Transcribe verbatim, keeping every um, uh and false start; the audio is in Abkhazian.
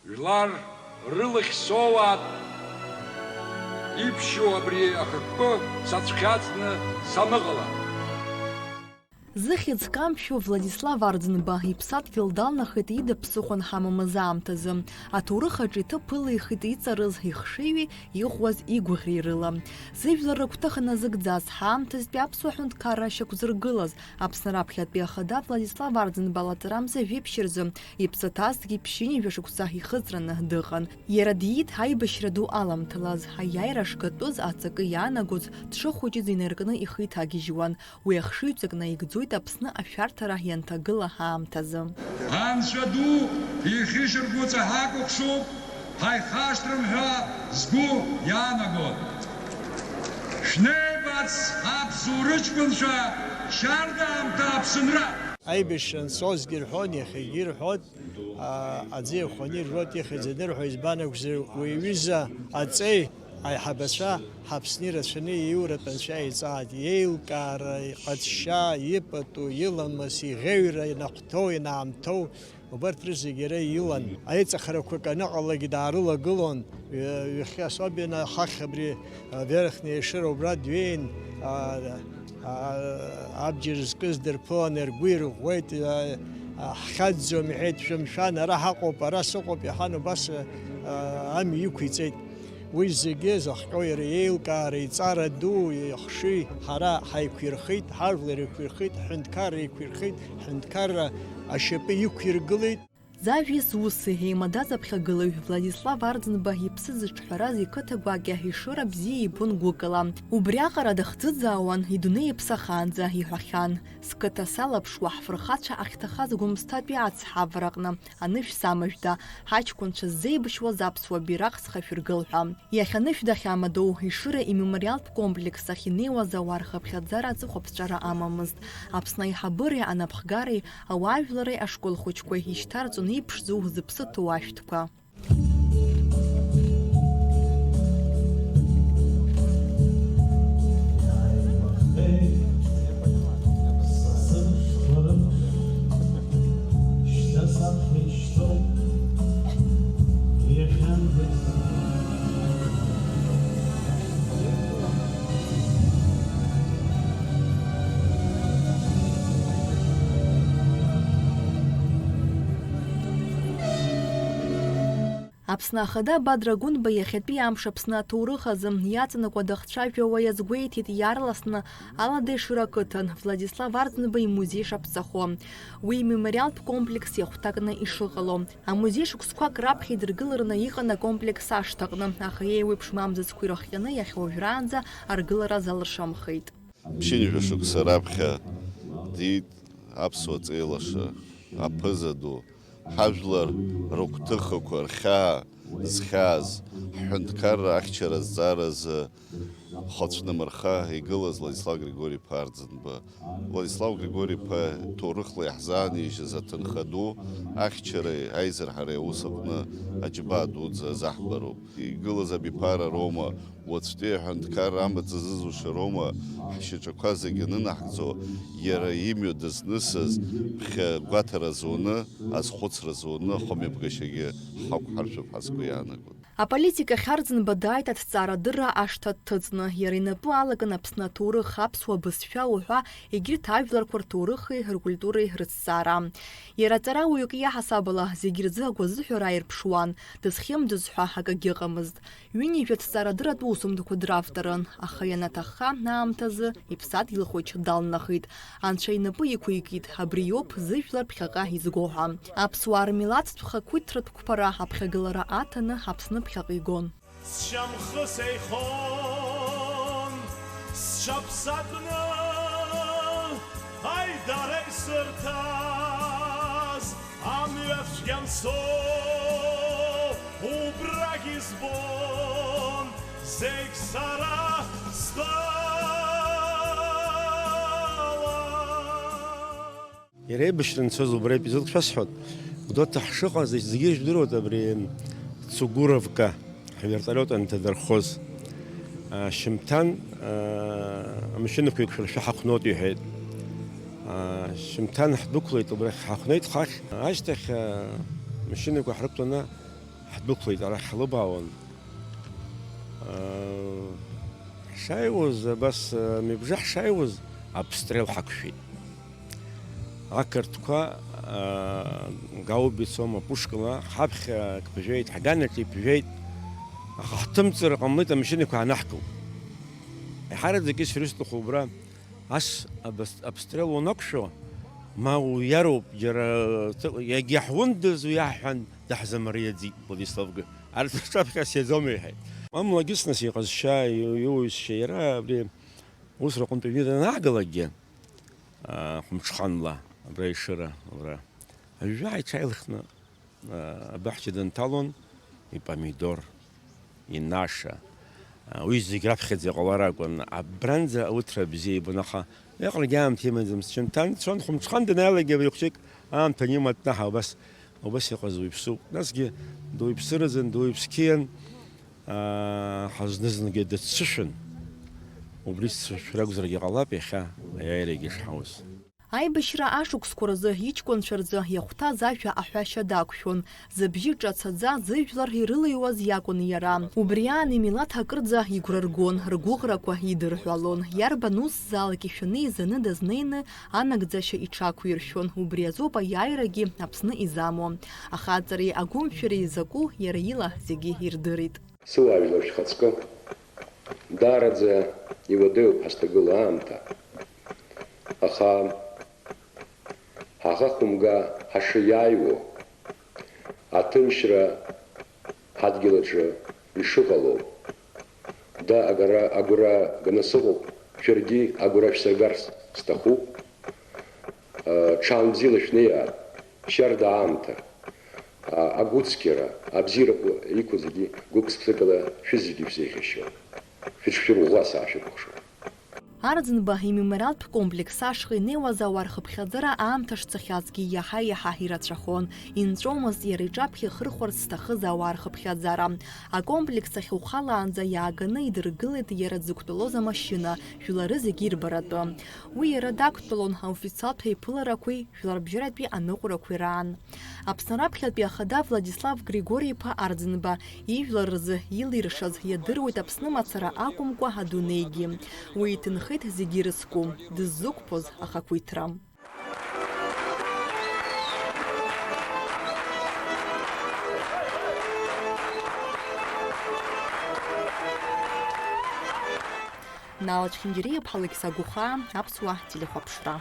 Жәлар рылахь соуаат, иԥшьоу абри ахықәкы сацәхьаҵны саныҟала. Зыхьӡ камшәо Владислав Арӡынба иԥсадгьыл далнахит ида ԥсыхәа анҳамамыз аамҭазы. Аҭоурых аҿы иҭыԥ ылихит иҵарыз ихшыҩи иӷәӷәаз игәаӷьреи рыла. Зыжәлар рыгәҭыха назыгӡаз, ҳаамҭазтәи аԥсуа ҳәынҭқарра шьақәзыргылаз, Аԥсны раԥхьатәи ахада Владислав Арӡынба лаҵарамза жәиԥшь рзы, иԥсы ҭазҭгьы ԥшьынҩажәа шықәса ихыҵраны дыҟан. Иара диит аибашьра ду аламҭалаз, аиааира шгатәыз, аҵакы иаанагоз, дшыхәыҷыз инаркны ихы иҭагьежьуан. Уи ахшыҩҵак наигӡоит Аԥсны ашәарҭара ианҭагыла ҳаамҭазы. Анцәа ду ихьышьаргәыҵа ҳакәыхшоуп, ҳаихашҭрым ҳәа сгәы иаанагоит. Шәнеибац, аԥсуа рыҷкәынцәа, шьарда аамҭа Аԥсынра! Аибашьра анцозгьы рҳәон, иахьагьы ирҳәоит, а, аӡы иахәаны ирҳәоит, ихьӡ анырҳәо, избан акәзар, уи аҩыза аҵеи аиҳабацәа ҳАԥсны ирацәаны ииуратә анцәа иҵааит, иеилкаара, иҟазшьа, ипату, иламыс, иӷьеҩра, инахәҭоу, инаамҭоу, убарҭ рызегь иара илан. Аиҵахарақәак аныҟалалакгьы даарылагылон, ҩ-, ҩахьхьи особенно ҳахь абри, а, Верхняя Ешыра убра дҩеин, а, а, абџьар зкыз дырԥыланы ргәы ирӷәӷәеит, а, а, ҳхьаҵӡом, иҳәеит, шәымшәан, ара ҳаҟоуп, ара сыҟоуп, иҳәан, убас, а, амҩа иқәиҵеит. Уи зегьы зыхҟьо иара иеилкаара, иҵара ду, ихшыҩ ҳара ҳаиқәирхеит, ҳажәлар еиқәирхеит, ҳҳәынҭқарра еиқәирхеит, ҳҳәынҭқарра ашьапы иқәиргылеит. Зажәеи зуси еимадаз аԥхьагылаҩ Владислав Арӡынба иԥсы зыҿҳәараз иқыҭа гәакьа Ешыра бзиа ибон гәыкала. Убриаҟара дахӡыӡаауан, идунеи иаԥсахаанӡа иҳәахьан, сқыҭа салаԥшуа, ҳфырхацәа ахьҭахаз Гәымсҭатәи ацҳа авараҟны анышә самыжәда, ҳаҷкәынцәа ззеибашьуаз аԥсуа бираҟ схашәыргыл ҳәа. Иахьа анышә дахьамадоу Ешыра имемориалтә комплекс ахь инеиуаз ауаа рхыԥхьаӡара аҵыхәаԥҵәара амамызт. Аԥсны аиҳабыреи анапхгареи ауаажәлари ашкол хәыҷқәеи ишьҭарҵон иԥшӡоу зыԥсы ҭоу ашәҭқәа. Аԥсны Ахада Бадра Гәынба иахьатәи амш Аԥсны аҭоурых азы иаҵанакуа дахцәажәауа иазгәеиҭеит иаарласны Аладеи Шыра ақыҭан Владислав Арӡынба имузеи шаԥҵахо, уи имемориалтә комплекс иахәҭакны ишыҟало. Амузеи шықәсқәак раԥхьа идыргылараны иҟан акомплекс ашҭаҟны, аха еиуеиԥшым амзызқәа ирыхҟьаны иахьа уажәраанӡа аргылара залыршамхеит. Ԥшьынҩажәа шықәса раԥхьа диит аԥсуа ҵеилаша, аԥыза ду, ҳажәлар рыгәҭыхақәа рхьаа зхьааз, ҳҳәынҭқарра ахьчара азҵааразы хәацәнымырха игылаз Владислав Григори-иԥа Арӡынба. Владислав Григори-иԥа ҭоурыхла иаҳзаанижьыз аҭынха ду ахьчареи аизырҳареи аус аҟны аџьабаа дуӡӡа азаҳбароуп. Игылаз абиԥара роума, уаҵәтәи аҳәынҭқарра амаҵ зызуша роума, ҳшьаҿақәа зегьы анынаҳгӡо, иара имҩа дызнысыз ԥхьа гәаҭара зуны, азхәыцра зуны ахымҩаԥгашьагьы ҳақәҳаршәып ҳәа сгәы иаанагоит. Аполитик ахь Арӡынба дааит аҭҵаарадырра ашҭа дҭыҵны. Иара инапы алакын Аԥсны аҭоурых, аԥсуа бызшәа уҳәа, егьырҭ ажәларқәа рҭоурыхи ркультуреи рыҭҵаара. Иара аҵарауаҩык иаҳасаб ала, зегь рзы агәазыҳәара ааирԥшуан, дызхьымӡоз ҳәа акагьы ыҟамызт. Ҩынҩажәа ҭҵаарадырратә усумҭақәа дравторын, аха ианаҭахха аамҭазы иԥсадгьыл хәыҷ далнахит. Анцәа инапы иқәикит, абри иоуп зыжәлар ԥхьаҟа изго ҳәа. Аԥсуаа рмилаҭтә хақәиҭтәратә қәԥара аԥхьагылара аҭаны Аԥсны ԥхьаҟа игон. Сшьамхы сеихон, сҽаԥсатәны аидара исырҭаз, амҩа цәгьа ансоу убрагь избон, зегь сара стәала. Иара аибашьра анцоз убра итәы зылшәасҳәоит. Гәдоуҭа ҳшыҟаз зегьы ижәдыруеит абри Цугуровка ҳвертолиот анҭадырхоз. Шьымҭан амашьынақәа еиқәшәыршәа ҳахәноит иҳәеит. Шьымҭан ҳдәықәлеит, убрахь ҳахәнеит хахь. Ашьҭахь амашьынақәа ҳрықәланы Ҳдәықәлеит, арахь ҳлыбаауан. Ҳшааиуаз, абас, мҩабжа ҳшааиуаз, обстрел ҳақәшәеит. Ақырҭқәа, гаубицома, пушкала, ҳаԥхьа ак ԥжәеит, ҳаганаҿ иԥжәеит, аха ҳҭымҵыр ҟамлеит, амашьынақәа аанаҳкылт. Еиҳараӡак исҳәар исҭаху убра, ас абас-, обстрел уанақәшәо, ма уиароуп, џьара т-, иагьаҳундаз уи аҳәан, даҳзамариаӡеит Владислав Г. Арҭ рҿаԥхьа сиаӡом, иҳәеит. Амлагьы нас иҟазшьа, иу-, иуаҩсшьа иара абри усраҟынтә аҩны данаагалакгьы, аа, хәымҽханла, абра Ешыра, абра. Ажәжәаҳәа иҽааилхны, аа, абаҳча дынҭалон, ипомидор, инаша. Аа, уи зегь раԥхьаӡа иҟалар акәын. Абранӡа ауҭра бзиа ибон, аха иҟалогьы аамҭа имаӡамызт. Шьанҭан дцон, хәымҽхан данааилакгьы абри хәҷык аамҭа анима дкнаҳа убас. Убас иҟаз уаҩԥсуп. Насгьы дуаҩԥсыраӡан, дуаҩԥсқьиан, аа, ҳазны-зынгьы дыццышәын. Убри сцәышәра акәзаргьы ҟалап иахьа аиааирагьы шҳауз. Аибашьра ашықәсқәа рзы иҷкәынцәа рзы иахәҭаз ажәа аҳәашьа дақәшәон. Зыбжьы ҿацаӡа зыжәлар ирылыҩуаз иакәын иара. Убри аан имилаҭ акырӡа игәра ргон, ргәыӷрақәа идырҳәалон. Иарбан усзаалак ишәаны изаны дазнеины, анагӡашьа иҽақәиршәон, убри азоуп аиааирагьы Аԥсны изамоу. Ахаҵареи агәымшәареи закәу иара ила зегьы ирдырит. Сыуаажәлар шәхаҵкы, даараӡа иуадаҩуп ҳазҭагылоу аамҭа, аха ҳаӷа хәымга ҳашиааиуоу, аҭынчра ҳадгьыл аҿы ишыҟало, да агара, агәра ганы сыҟоуп, шәаргьы агәра шәсыргарц сҭахуп. Ҽаанбзиала шәнеиааит, шьарда аамҭа, агәыцқьара, абзиарақәа иқәу зегьы гәык-ԥсыкала шәызегьы шәзеиӷьасшьоит. Шәыҽшәырӷәӷәа саашәыкәыхшоуп. Арӡынба имемориалтә комплекс ашҟа инеиуаз ауаа рхыԥхьаӡара аамҭа шцахьазгьы иаҳа-иаҳа ирацәахон. Инҵәомызт иара иҿаԥхьа ихырхәарц зҭахыз ауаа рхыԥхьаӡара. Акомплекс ахь ухалаанӡа иааганы идыргылеит иара дзықәтәалоз амашьына, жәлары зегьы ирбаратәы. Уи иара дақәтәалон аофициалтә еиԥыларақәеи жәларбжьаратәи аныҟәарақәеи раан. Аԥсны раԥхьатәи ахада Владислав Григори-иԥа Арӡынба ижәлар рзы илиршаз иадыруеит Аԥсны мацара акәымкәа адунеигьы. Уи иҭынхеит зегьы ирызку, дыззықәԥоз ахақәиҭра. Нала Чхингириа-иԥҳа Лакиса Гәыхаа, Аԥсуа телехәаԥшра.